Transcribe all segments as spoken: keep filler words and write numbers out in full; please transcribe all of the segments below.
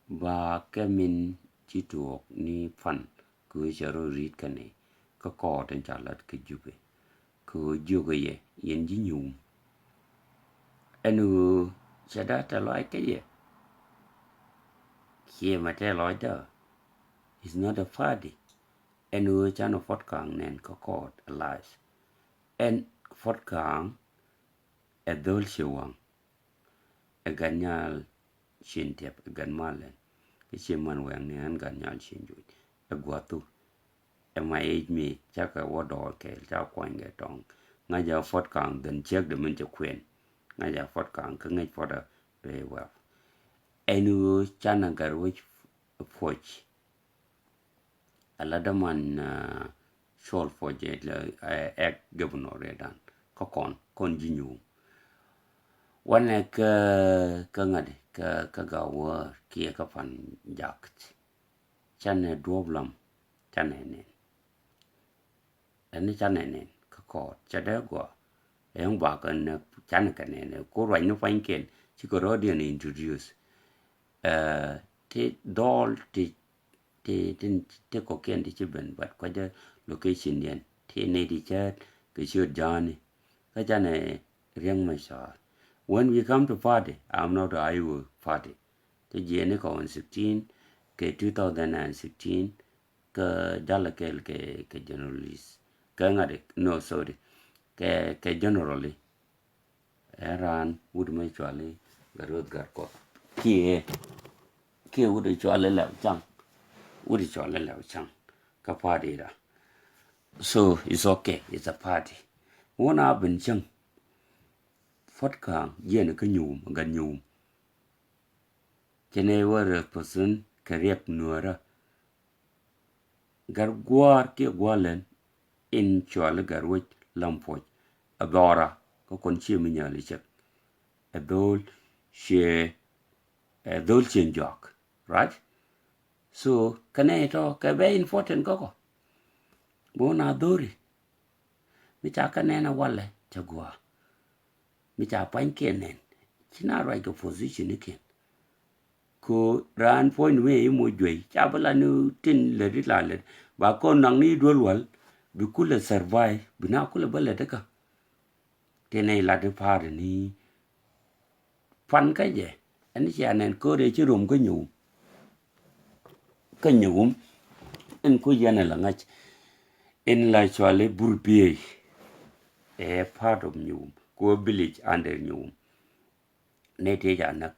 Ba kɛ min ci tuɔɔk ni pan kɛ ɣöö cɛ rɔ ri̱t kɛnɛ kä kɔɔt in ca lat kä Jubɛ kɛ ɣöö jiökɛ yɛ yɛn ji̱ nyuum. Ɛn ɣöö cɛ da tɛ lɔc kä yɛ kiɛ mɛ tɛ lɔcdä. Is not a party. Ɛn ɣöö canɛ Puɔt Ka̱a̱ŋ nɛn kä kɔɔt alive. Ɛn Puɔt Ka̱a̱ŋ ɛ dhol ciɛ waŋ. Ɛ gat nyal cien tiɛp ɛ gat mal ɛn. Kä cie man wɛŋ ni ɛn gat nyal cien juc ɛ gua̱thu. Ɛ ma age mi cakɛ wä dɔɔr kɛɛl ca kuany kɛ tɔŋ. Ŋa̱c a Puɔt Ka̱a̱ŋ dhän ciek de min cɛ kuɛn. Ŋa̱c a Puɔt Ka̱a̱ŋ kä ŋäc Puɔt a rɛy wɛp. Ɛn ɣöö canɛ gat wec puɔc. Ala däman cuɔl puɔc ɛ ɛk gabunɔ rɛdan kä kɔn kɔn ji̱ nyuum. Wanɛ kä kä ŋa̱t kä kä gawä kiɛ kä pan jak. Canɛ duɔp lam canɛ nɛn. Ɛn ni canɛ nɛn kä kɔɔt cɛ dee gua. Ɛn bakɛ nɛ canɛ kɛ nɛn ko ruac ni pua̱nykiɛn cikɛ rɔɔdiɛn introduce. Ti dhɔl ti ti ti ti kɔkiɛn ti ci ben, but kuacä location diɛn ti nɛy ti cäät kɛ ciöt ja̱a̱ni. Kä canɛ Riek Machar. When we come to party, I'm not a Iowa party. Ti jiɛni kɔn sixteen kɛ two thousand and sixteen kɛ jalɛ kɛɛl kɛ kɛ journalist kɛ ŋa̱t, no, sorry, kɛ kɛ generally. Ɛ raan wut mi cuali Gatwec Gatkuɔth kiɛ kiɛ wut cuali Lɛw Caŋ. Wut cuali Lɛw Caŋ kä party da. So it's okay, it's a party. Wun a ben cäŋ Puɔt Ka̱a̱ŋ jiɛn kä nyuum gat nyuum. Cɛ nɛ wä represent kɛ Riek Nuäärä. Gat gua̱a̱r kiɛ gua̱a̱r lɛn in cuali gat wec lam puɔc. Ɛ dhɔra kä kɔn cie mi nyali cɛk. Ɛ dhol cie ɛ dhol cie jɔak, right? So kɛnɛ tɔ kɛ bɛ important kä kɔ. Bon a dhori mi ca kɛ nɛn a walɛ cɛ gua̱a̱. Mi ca pua̱nykiɛn nɛn ci na ruac kɛ position ni kiɛn. Ko raan puɔ̱ny ni mi i̱ moc juey ca bi la ni tin lät i̱ la lät ba kɔn naŋ ni i̱ duel wal bi kulɛ survive bi na kulɛ bä lät ikä. Tin i̱ lat i̱ pa̱a̱t ni pan kä jɛ ɛn cia nɛn ko̱r ëë ci rom kä nyuum. Kä nyuum in ku yɛn ala ŋa̱c in la cuali bur biey. Ɛ part of nyuum ku village under nyuum. Nɛy tëë ca näk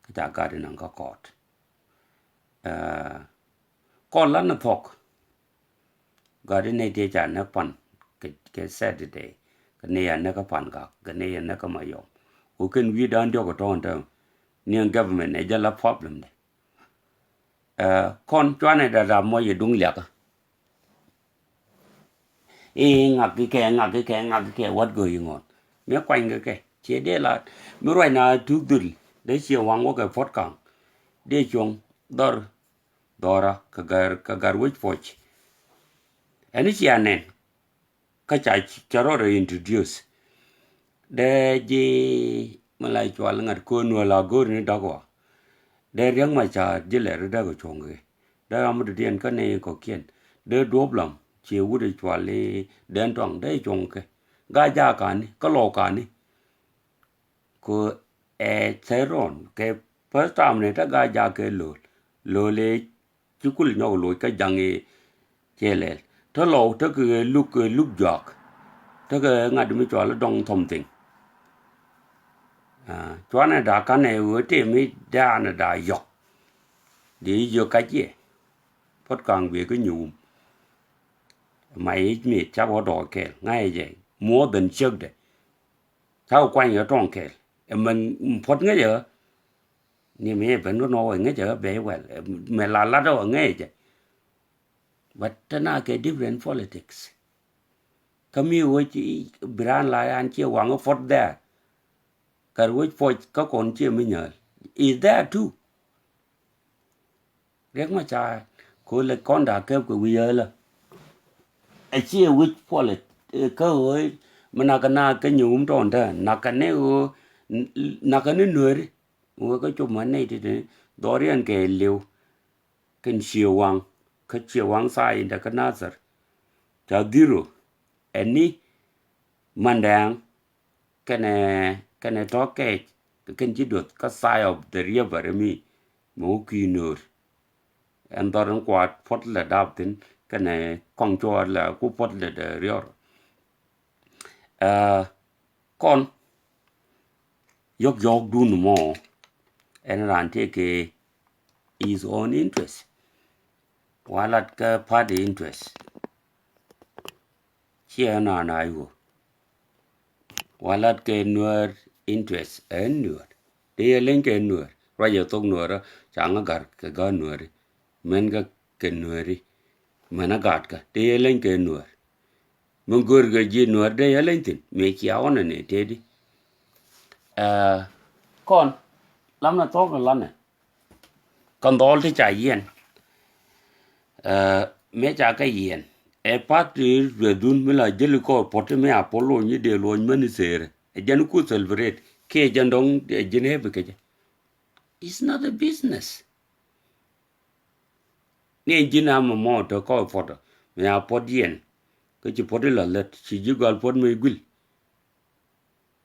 kä ca gat inaŋ kä kɔɔt. Kɔn lan ni thɔk. Gat inɛy tëë ca näk pan kɛ Saturday kɛ nɛy a näk kä pan gak kɛ nɛy a näk kä Mayɔm. Ku kɛn wi̱i̱dan diɔk kɛ tɔ̱ɔ̱n tääm ni ɛn government ɛ jɛ la problem dɛ. Kɔn cuanɛ dada mɔc yɛ duŋ liakä. I̱ ŋak kɛ ŋak kɛ ŋak kɛ what going on. Mi kuany kɛ kɛ ciɛ dee la mi ruac na tuk dhil dee ciɛ waŋ wä kɛ Puɔt Ka̱a̱ŋ. Dee cuɔ̱ŋ dhɔr dhɔra kɛ gar kɛ gar wec puɔc. Ɛn i̱ cia nɛn kä ca ca rɔɔdɛ introduce. Dee ji̱ mi la cual ŋa̱t köön wä la go̱o̱ri ni dɔ̱k wä. Dee Riek Machar ji̱ lɛr dee kɛ cuɔ̱ŋ kɛ dee ram mi dɔ̱diɛn kä ni kɔ̱kiɛn dee duɔ̱p lam ciɛ wut i̱ cual i̱ Dɛn Tuaŋ dee cuɔ̱ŋ kɛ. Gaa jaak kani kä lɔw kani. Ku ɛ thɛr rɔn kɛ first time ni te gaa jaak kɛ lo̱l lo̱l i̱ ci kul nyɔk loc kä jaŋ i̱ ciɛ lɛl te lɔw tekɛ luk luk juak. Tekɛ ŋa̱t mi cual i̱ dɔŋ thɔm thiŋ. Cuanɛ da kanɛ ɣöö tëë mi daanɛ da yɔk. Dee yök kac yɛ Puɔt Ka̱a̱ŋ guiɛ kä nyuum. Ma i̱ mi cak wä dɔɔk kɛɛl ŋa̱cɛ jɛ more than ciekdɛ. Cak kuany kɛ tɔŋ kɛɛl ɛ mɛn Puɔt ŋäcɛ ɣä. Ni mi ɛ ben kä nɔ wä ŋäcɛ ɣä bɛ wɛl mɛ la lat ɣä ŋäcɛ jɛ. But tena kɛ different politics. Kä mi wec bi raan la yan ciɛ waŋ Puɔt dhɛr. Kar wec puɔc kä kɔn ciɛ mi nyääl is there too. Riek Machar ko lɛ kɔn da kɛp kɛ wi̱i̱ yäälä. Ɛ ciɛ wi̱c puɔlɛ kä ɣöö mi nakä na kä nyuum tɔɔn tään nakä ni ɣöö nakä ni nueeri. Wä kä cop män nɛy ti ti Dhɔriɛn kɛ liw kɛn Ciɛ Waŋ, kä Ciɛ Waŋ tha̱a̱ in dee kä Nathir. Ca dhiro ɛn ni Mandɛɛŋ kɛnɛ, kɛnɛ tɔ̱ kɛɛc kɛ kɛn ci duɔth kä side of the river mi, mi wä kui̱ Nuäär. Ɛn dhɔr in kuaat puɔt lɛ dap thi̱n kɛnɛ kɔŋ cuɔɔr lɛ ku puɔt lɛ dɛ riɔr. Ɛ, kɔn yɔk yɔk dun mɔ ɛn raan tëë kɛ his own interest. Wa lat kä party interest. Ciɛ na na yuɔ. Wa lat kɛ Nuäär interest ɛn Nuäär. Dee yɛ leny kɛ Nuäär. Ruacɛ thok Nuäär ca ŋa gar kɛ gaat Nuääri. Mɛn kä kɛ Nuääri. Mɛn a gaat kä. Dee yɛ leny kɛ Nuäär. Min gör kɛ ji̱ Nuäär dee yɛ leny thi̱n. Mëë cia ɣɔn ɛ nɛ tëëdi. Ɛ, kɔn lamnɛ thok ni lanɛ. Kɛ dhɔl ti ca yiɛn. Ɛ, mëë ca kɛ yiɛn. Ɛ path ti ruɛdun mi la jäli kɔɔr puɔt ti mi a puɔl luɔny ni dee luɔny mɛn itheerɛ. Ɛ jɛn ku celebrate kiɛ jɛn dɔŋ ɛ ji̱n hepi kɛ jɛ. It's not a business. Ni ɛ ji̱n a mɛ mɔ tɔ kɔɔr puɔt mi a puɔt yiɛn. Kä ci puɔt ti la lät ci ji̱ gɔal puɔt mi guil.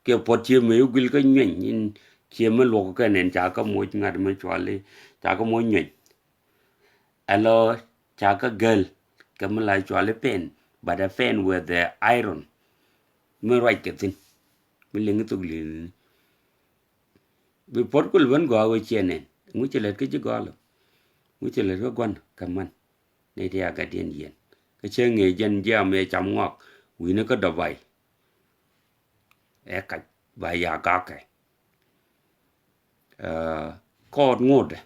Kiɛ puɔt cië mëë guil kä nyueny in cië mi luɔk kɛn in ca kä moc ŋa̱t mi cuali ca kä moc nyueny. Ɛlɔ ca kä gɛl kɛ mi la cuali pen, but a pen with the iron. Mi ruac kɛ thi̱n mi liŋ thok li̱n. Bi puɔt kul ben gɔaa wee ciɛ nɛn ŋu ci lät kä ji̱ gɔal. Ŋu ci lät kä gua̱n kɛ man. Ni ti a gat yɛn yɛn kä cɛ ŋee jɛn jiam ɛ cam ŋɔak wi̱ni kä dɔ̱ bay. Ɛ kac ba ya gakɛ. Ɛ, kɔɔt ŋotdɛ.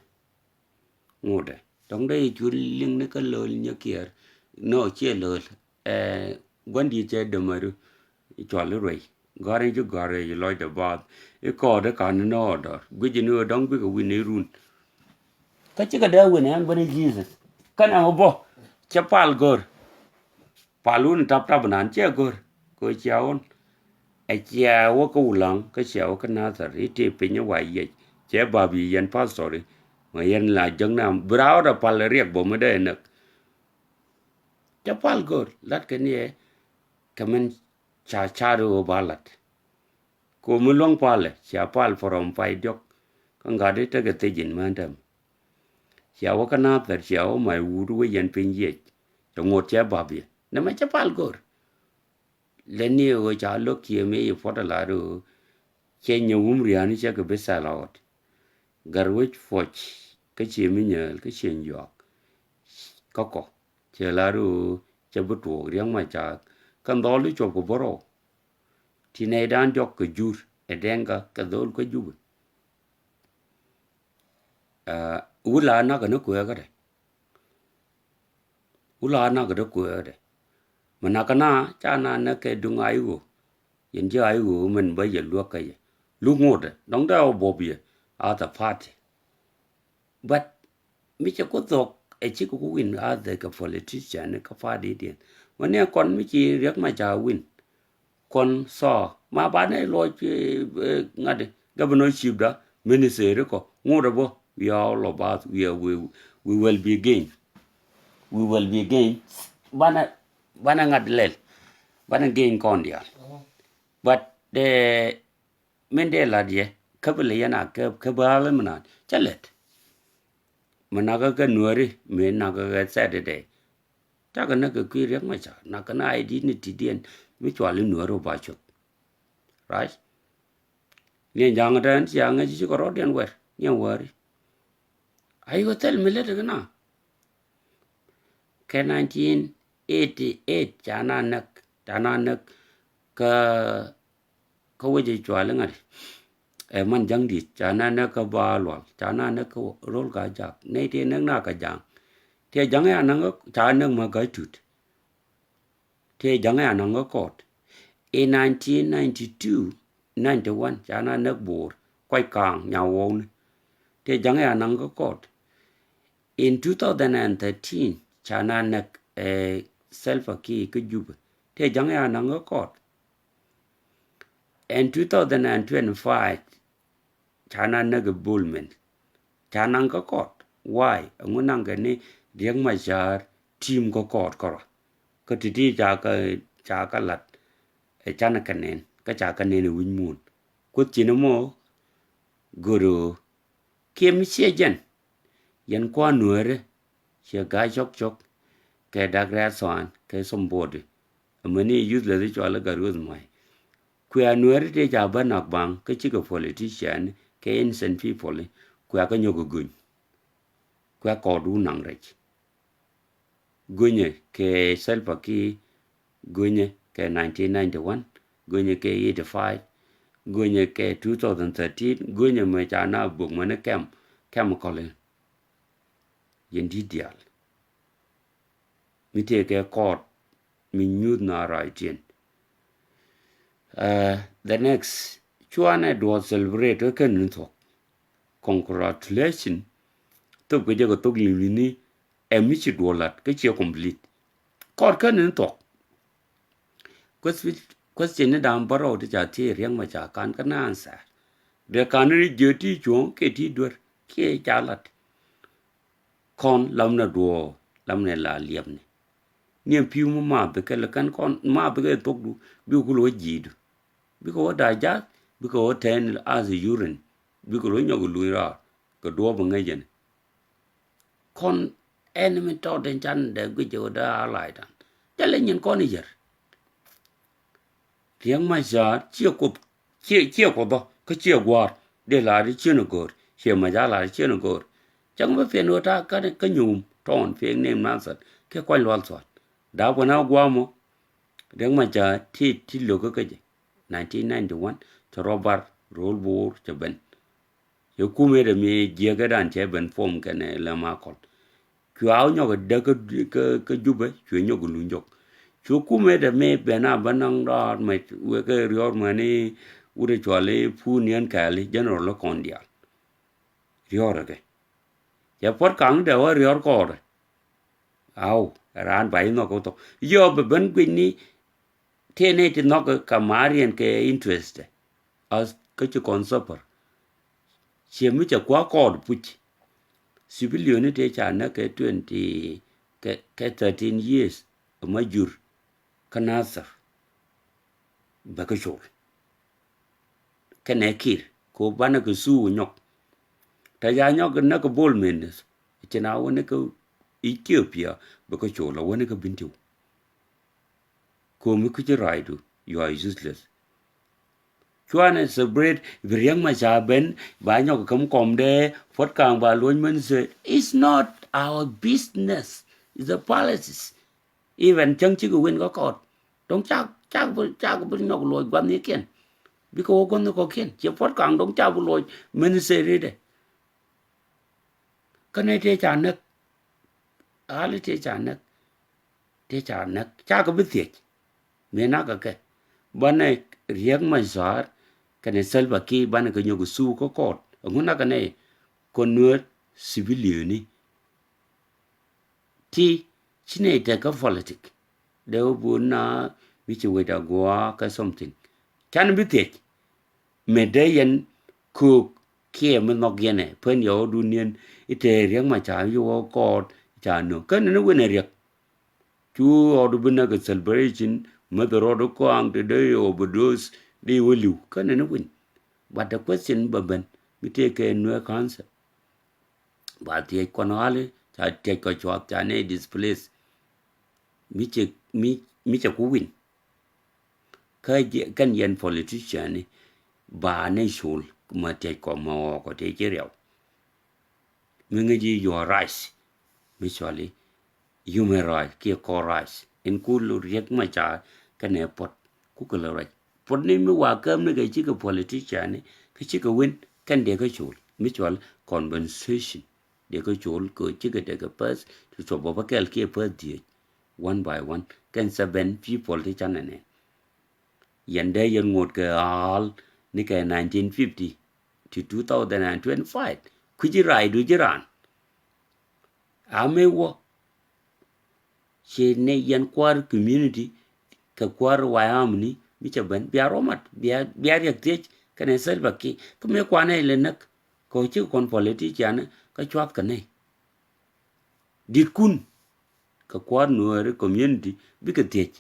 Ŋotdɛ dɔ̱ŋ dee cu liŋ ni kä lo̱l nyɛ kiɛɛr. Nɔ ciɛ lo̱l. Ɛ, gua̱n di̱i̱t cɛ dämäri cual i̱ ruɛy. Gɔ̱r in ci gɔ̱r i̱ lɔcdɛ baath i̱ kɔɔt i̱ ka̱n ni nɔ dɔ̱r guic in i̱ ɣöö dɔ̱ŋ bikɛ wi̱n i̱ run. Kä cikɛ dee wi̱n ɛn gua̱n i̱ Jesus. Kɛn ɛmɔ bä cɛ pal gör. Pal wun tap tap nan cɛ gör kɛ cia wun. Ɛ cia wä kä Wulaŋ kä cia wä kä Nathir i̱ tëë piny i̱ wa yiɛc cɛ bap yi yɛn pastori. Mɛ yɛn la jäk na bi raawdɛ pal riɛk bä mi dee näk. Cɛ pal gör lat kɛ ni ɛ kɛ min ca car i̱ wä ba lat. Ko mi luäŋ palɛ cia pal pärɔm pay diɔ̱k. Kä ŋa̱t i̱ tekɛ thiec in mään tɛm. Cia wä kä Nathir cia wä may wut wä yɛn piny yiec. Cɛ ŋot cɛ bap yɛ nɛmɛ cɛ pal gör. Lɛ ni ɣöö ca lo̱k kiɛ mëë yi puɔt ala ri ɣöö cɛ nyɛ wum riani cɛ kɛ bi sɛl ɣɔt. Gär wec puɔc kä ciɛ mi nyääl kä ciɛ nyuak. Kä kɔ cɛ la ri ɣöö cɛ bi tuɔɔk riäŋ ma caak kɛn dhɔl i̱ cuɔp kɛ bärɔw. Ti nɛy dan diɔk kɛ jur ɛ dɛŋ kä kɛ dhol kä Jubɛ. Ɛ, wula nak ni kuɛ kä dɛ. Wula nak dee kuɛ dɛ. Mi nak na ca na nɛ kɛ duŋ a i̱ ɣöö yɛn ji̱ a i̱ ɣöö min bä yɛ luäk kä yɛ luk ŋotdɛ dɔ̱ŋ dee ɔ buɔp yɛ a the party. But mi cɛ ku thok ɛ cikɛ ku win a the kɛ politician kä party diɛn. Wä ni kɔn mi ci riɛk ma ca win. Kɔn thɔɔ ma banɛ lɔc ŋa̱t governorship da ministry kɔ ŋut ɛ bä. We are all of us we are we, we will be gain. We will be gain. Banɛ banɛ ŋa̱t lɛl banɛ gain kɔn diaal. But the min dee lat yɛ kä bi lɛ yɛn a kä kä bi al mi naan cä lɛt. Mi nakä kä nuääri mi nakä kä Saturday. Cakɛ näk kɛ kui̱ riɛk ma ca nakä na ai di̱t ni ti̱diɛn mi cual i̱ nuääri wä ba cuɔth. Right? Ni ɛn ja̱a̱ŋ tɛn cia ŋäc ci kɛ rɔ̱diɛn wɛr ni ɛn wääri. Ai kɛ thil mi lät kɛ na. Kɛ nineteen eighty eight ca na näk ca na näk kä kä wec i̱ cual iŋa̱t. Ɛ man ja̱ŋ di̱t ca na näk kä ba lual ca na näk kä rol ka jak nɛy ti näk na kä ja̱ŋ. Ti ja̱ŋ ya naŋ ca näk ma ga̱c tut. Ti ja̱ŋ ya naŋ kä kɔt. In nineteen ninety two ninety one ca na näk Bor kuac kaŋ nya wɔwni. Ti ja̱ŋ ya naŋ kä kɔt. In two thousand and thirteen ca na näk ɛ Salva Kiir kä Jubɛ. Ti ja̱ŋ ya naŋ kä kɔt. In two thousand and twenty five ca na näk ɛ Bol Mel. Ca naŋ kä kɔɔt. Why? Ɛŋu naŋ kɛ ni Riek Machar ti̱i̱m kä kɔɔt kärɔa? Kä ti̱ti̱ ca kä, ca kä la̱t ɛ canɛ kɛ nɛn, kä ca kɛ nɛn ɛ wi̱c muɔ̱ɔ̱n. Kuoth ci ni mɔ go̱o̱r ɣöö kiɛ mi ciɛ jɛn. Yɛn kua̱r Nuäärä ciɛ ga̱a̱c cɔk cɔk kɛ Dak Riath Thuan kɛ somebody. Amäni useless i̱ cɔal i̱ Gat Ruoth Muay. Kuɛ Nuäärä tëë ca bä nak baŋ kä cikɛ politician kɛ innocent people i̱ kuɛ kä nyɔk i̱ göny. Kuɛ kɔɔt wun naŋ rɛc. Gönyɛ kɛ Salva Kiir, gönyɛ kɛ nineteen ninety-one, gönyɛ kɛ eighty-five, gönyɛ kɛ two thousand thirteen, gönyɛ mɛ ca na bök mɛ ni kɛm, kɛm kɔli. Yɛn di̱t diaal. Mi tëë kɛ kɔɔt mi nyuth na rac tiɛn. Uh, the next, cuanɛ duɔth celebrate kä kɛn ni thuɔ̱k. Congratulation. Thop kɛ jɛ kɛ thok li̱ŋ li̱ni ɛ mi ci duɔth lat kä ciɛ complete. Kɔɔt kɛn ni thuɔ̱k. Question, question ni da̱a̱m bärɔw ti ca thiec Riek Machar kan kä na answer. Dee kan ni jiö ti cuɔ̱ɔ̱ŋ kɛ ti duer kiɛ ca lat. Kɔn lamnɛ duɔ̱ɔ̱r, lamnɛ la liɛpni. Niɛ pi̱w mi ma bikɛ lɛ kɛn kɔn ma bikɛ thokdu, bikɛ kulɛ wä ji̱i̱du. Bikɛ wä da̱a̱ ja̱a̱th, bikɛ wä tɛn as a urine. Bikɛ wä nyɔk luny raar kɛ duɔ̱ɔ̱r bi ŋäc jɛn. Kɔn ɛn mi tɔt in can dee guic jɛ wä dee a la̱a̱c dan. Jɛ lɛ nyin kɔn i̱ yär. Riek Machar ciɛ Kuoth, ciɛ, ciɛ Kuoth ɔ, kä ciɛ Gua̱a̱r, dee la̱r i̱ ciɛ ni go̱o̱r, ciɛ Machar la̱r i̱ ciɛ ni go̱o̱r. Cäŋ bä piɛn ɣöö ta̱a̱ kä, kä nyuum tɔɔn fake name nonsense, kɛ kuac lual thua̱t. Da̱a̱ kuɛ na gua̱a̱ mɔ, Riek Machar ti, ti lo̱k kä kä jɛ. Nineteen ninety-one, cɛ rɔ bar, ro̱o̱l bo̱o̱r, cɛ ben. Cɛ kumɛ dɛ mi jiäkä dan cɛ ben form kɛnɛ lɛ ma kɔl. Cuɛ a wä nyɔk däk kä, kä, kä Jubɛ, cuɛ nyɔk luny jɔk. Cuɛ kumɛ dɛ mi ben a bä naŋ raar mɛ wekɛ riɔr mäni wut ɛ cuali Puniɛn Kɛɛli, general lä kɔn diaal. Riɔr ɛ kɛ. Cɛ puɔt kaŋ dɛ wä riɔr kɔɔrɛ. Aw, raan ba i̱ nhɔk kɛ wä thok. Yɔ bɛ ben guic ni tëë nɛy ti nhɔk kɛ mariɛn kɛ interest. As kä ci kɔn suffer. Ciɛ mi cɛ kua̱r kɔɔt puc. Civilian ni tëë ca näk kɛ twenty, kɛ, kɛ thirteen years. Ɛmɛ jur kä Nasir. Bɛ kä col. Kɛnɛ Kiir, ko banɛ kɛ suu nyɔk. Tɛ ca nyɔk näk kɛ Bol Mel. Ci na wä ni kä Ethiopia, bɛ kä col, a wä ni kä Bentiu. Komi kuci ra̱a̱cdu, you are useless. Cuanɛ celebrate bi Riek Machar ben, ba nyɔk käm kɔmdɛ, puɔ̱t ka̱a̱ŋ ba luɔ̱ny mɛn sɛ. It's not our business. It's the policies. Even cäŋ cikɛ win kä kɔɔt. Dɔ̱ŋ cak, cak bi, cak bi nyɔk luɔ̱c gua̱thnikiɛn. Bikɛ wä gua̱thni kɔ̱kiɛn. Ciɛ puɔ̱t ka̱a̱ŋ dɔ̱ŋ cak bi luɔ̱c mɛn sɛ ri dɛ. Kä nɛy tëë ca näk. Ɣali tëë ca näk. Tëë ca näk. Cakɛ bi thiec. Mi nakä kɛ. Banɛ Riek Machar kɛnɛ Salva Kiir banɛ kɛ nyɔk suu kä kɔɔt. Ɛŋu nakä nɛy kɔn Nuäär civilian ni. Ti ci nɛy tekɛ politic. Dee wä bun na mi ci wec a gua̱a̱ kɛ something. Can bi thiec. Mëë dee yɛn köök kiɛ mi nhɔk yɛn ɛ pän yɛ ɣɔ̱dun yɛn i̱ te Riek Machar i̱ wä kɔɔt ca nöŋ. Kä nɛn i̱ win ɛ Riek. Cu ɣɔ̱du bi näk ɛ celebration mäth rɔɔdu kɔaŋ te dee overdose dee wä li̱w. Kä nɛn i̱ win. But the question bä ben mi tëë kɛ Nuer Council. Ba thiec kɔn ɣali ca thiec kɔ cuath ca nɛy displace. Mi cɛ, mi, mi cɛ ku win. Kä jɛ, kɛn yɛn politician ni ba nɛy col ma thiec kɔ ma ɣɔɔ kɔ tëë ci riɛw. Mi ŋäc ji̱ your rights. Mi cɔali human rights kiɛ kɔr rights. In ku lu Riek Machar kɛnɛ puɔt ku kɛ lɛ ruac. Puɔt ni mi wa käm ni kɛ cikɛ politician ni kä cikɛ win kɛn dee kä col mi cɔal compensation. Dee kä col kɛ cikɛ tekɛ path ti cuɔp bä kɛl kiɛ path dhieec. One by one kɛn seven people ti canɛ nɛn. Yɛn dee yɛn ŋot kɛ ɣaal ni kɛ nineteen fifty to two thousand and twenty-five. Kui̱ci raaydu ji̱ raan. A mëë wä ci nɛ yɛn kuäär community kɛ kuäär wayamni mi cɛ ben bia ruɔmat bia, bia riɛk thiec kɛnɛ Salva Kiir kä mëë kuanɛ ilɛ näk. Kɔ ci kɔn politician kä cuath kä nɛy. Dit kun kɛ kua̱r Nuääri community bikɛ thiec.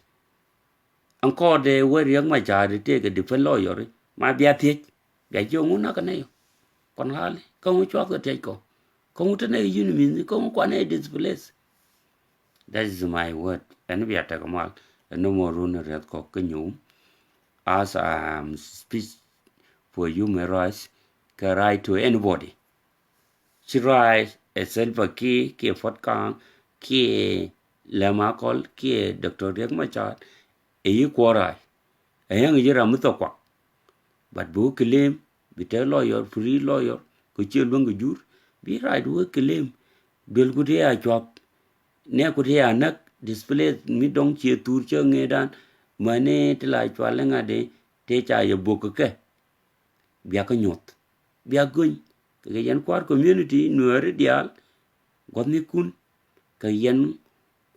Ɛn kɔɔdɛ wä Riek Machar tëëkɛ defend lawyer ma bia thiec. Bia jiök ŋu nakä nɛy ɔ. Kɔn ɣali kä ŋu cuath kɛ thiec kɔ. Kä ŋu te nɛy unit mi kä ŋu kuan nɛy displace. That is my word. Ɛn bia tɛk mal ɛn nɔmɔ run riɛth kɔ kä nyum. As I am speech for human rights kɛ right to anybody. Ci ruac ɛ Salva Kiir kiɛ Puot Kaŋ kiɛ Lɛm Akɔl kiɛ Doctor Riek Machar ɛ yi kuɔr ruac. Ɛ yɛŋ ji̱ ram mi thok kuak. But bi wä claim bi te lawyer, free lawyer kɛ ciɛ luäŋ kɛ jur. Bi ruac wä claim duel ku dee a cuath. Nɛ ku dee a näk displace mi dɔŋ ciɛ thur cä ŋeedan. Mäni ti la cual iŋa dee tëë ca yɛ bok kɛ kɛ. Bia kä nyuɔth bia göny kɛ yɛn kua̱r community Nuääri diaal. Gua̱thnikun kɛ yɛn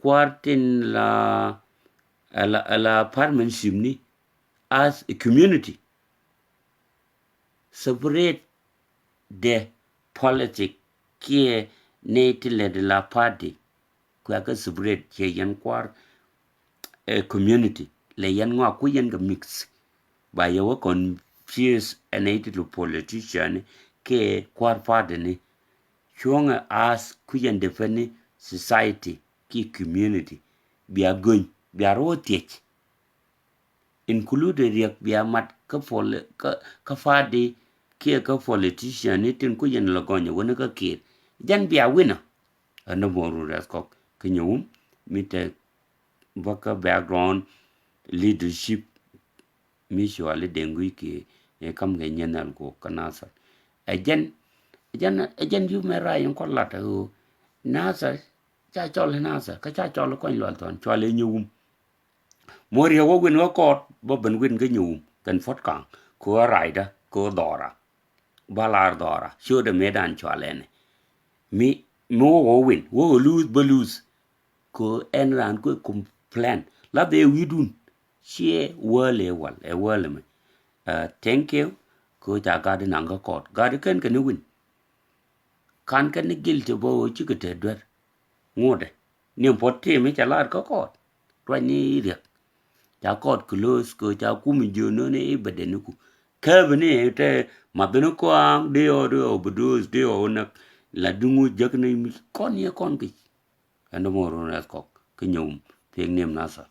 kua̱r tin la la, la partnership ni as a community. Separate the politic kiɛ nɛy ti lɛ di la party. Kuɛ kä separate ciɛ yɛn kua̱r ɛ community lɛ yɛn ŋɔak ku yɛn kɛ mix. Ba yɛ wä confuse ɛ nɛy ti lu politician kɛ kua̱r party ni. Cuɔ̱ŋɛ as ku yɛn defend ni society kiɛ community. Bia göny bia rɔ thiec. Included Riek bia mat kä poli kä kä party kiɛ kä politician ni tin ku yɛn lɛ gɔnyɛ wä ni kä Kiir. Jɛn bia winner. Ɛn nɔmɔ run rɛth kɔk kä nyuum mi te bä kä background leadership mi cuali Deŋ Guic kiɛ ɛ kam kɛ nyɛn ɛl kɔ kä Nasir. Ɛ jɛn ɛ jɛn ɛ jɛn human right in kɔn lat ɛ ɣöö Nasir ca cɔl Nasir kä ca cɔl Kuany Lual Thɔn cuali nyuum. Mor yɛ wä win wä kɔɔt bä ben win kä nyuum kɛn Puot Kaŋ kɛ ɣöö raydä kɛ ɣöö dhɔra. Ba lar dhɔra ciötdɛ mëëdan cualɛnɛ. Mi mi wä wä win wä wä luuth bä luuth. Kɛ ɣöö ɛn raan kuɛ complain lath ɛ wi̱i̱dun. Ciɛ wäl ɛ wal ɛ wäl ɛmɛ. Thank you. Kɛ ɣöö ca gat inaŋ kä kɔɔt gat ikɛn kɛn iwin. Kan kɛn ni guilty bä ɣöö cikɛ te duer. Ŋotdɛ ni puɔt tëë mi ca lar kä kɔɔt. Ruac ni Riek ca kɔɔt close kɛ ca kum jiö nööni i̱ bɛ deniku. Kääbä ni te mathini kɔaŋ dee ɔ dee ɔ bɛ doos dee ɔ näk. La duŋu jäk ni mi kɔn yɛ kɔn kic. Ɛn dämɔ run rɛth kɔk kä nyuum piɛk niɛm Nasir.